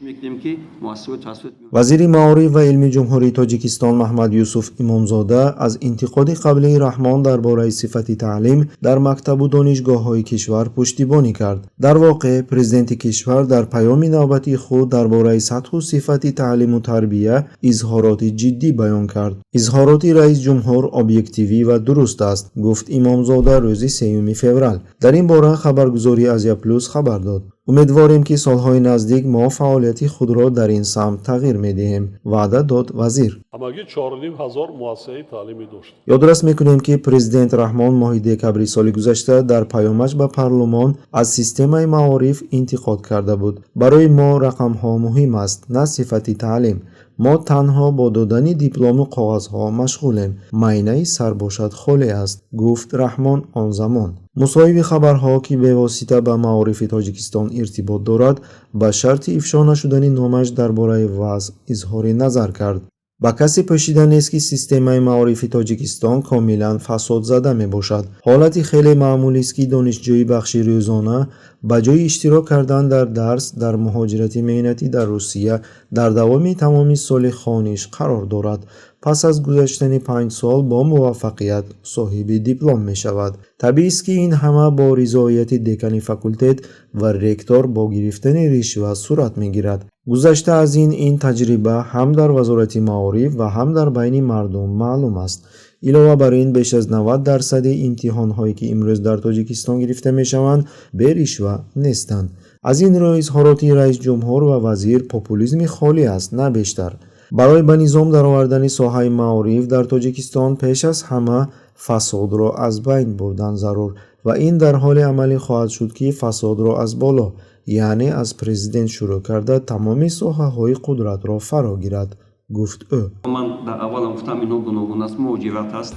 Мекунем, ки муассисаҳои таҳсилоти Вазири маориф ва илми Ҷумҳурии Тоҷикистон Маҳмад Юсуф Имомзода аз интиқоди қаблии Раҳмон дар бораи сифати таълим дар мактабу донишгоҳҳои кишвар пуштибонӣ кард. Дар воқеъ, президенти кишвар дар паёми навбатии худ дар бораи сатҳу сифати таълиму тарбия изҳороти ҷиддӣ баён кард. Изҳороти раисҷумҳур объективӣ ва дуруст аст, гуфт Имомзода рӯзи 3 феврал. Дар ин бора хабаргузории Азия Плюс хабар дод. Умедворем, ки солҳои наздик мо фаъолияти худро дар ин самт тағйир медиҳем, ваъда дод вазир. Ҳамагӣ 4500 муассисаи таълимӣ дошт. Ёдрас мекунем, ки президент Раҳмон моҳи декабри соли гузашта дар паёмаш ба парлумон аз системаи маориф интиқод карда буд. Барои мо рақамҳо муҳим аст, на сифати таълим. Мо танҳо бо додани диплому коғазҳо машғулем, майнаи сар бошад, холӣ аст, гуфт Раҳмон он замон. Мусоҳиби хабарҳо, ки бевосита ба маорифи Тоҷикистон иртибот дорад, ба шарти ифшо нашудани номаш дар бораи вазъ изҳори назар кард. Ба касе пӯшида нест, ки системаи маорифи Тоҷикистон комилан фасодзада мебошад. Ҳолати хеле маъмулист, ки донишҷӯи бахши рӯзона ба ҷои иштирок кардан дар дарс дар муҳоҷирати меҳнатӣ дар Русия дар давоми тамоми соли хониш қарор дорад. Пас аз гузаштани 5 сол бо муваффақият соҳиби диплом мешавад. Табиист, ки ин ҳама бо ризоияти декани факултет ва ректор бо гирифтани ришва сурат мегирад. Гузашта аз ин, ин таҷриба ҳам дар Вазорати маориф ва ҳам дар байни мардум маълум аст. Илова бар ин, беш аз 90 дарсади имтиҳонҳое, ки имрӯз дар Тоҷикистон гирифта мешаванд, беришва нестанд. Аз ин рӯ, изҳороти раисҷумҳур ва вазир популизми холӣ аст, на бештар. Барои ба низом даровардани соҳаи маориф дар Тоҷикистон пеш аз ҳама фасодро аз байн бурдан зарур ва ин дар ҳоле амалӣ хоҳад шуд, ки фасодро аз боло, яъне аз президент шурӯъ карда, тамоми соҳаҳои қудратро фаро гирад, гуфт ӯ. Ман дар аввалам гуфтам, инҳо гуногун аст, муҳоҷират аст.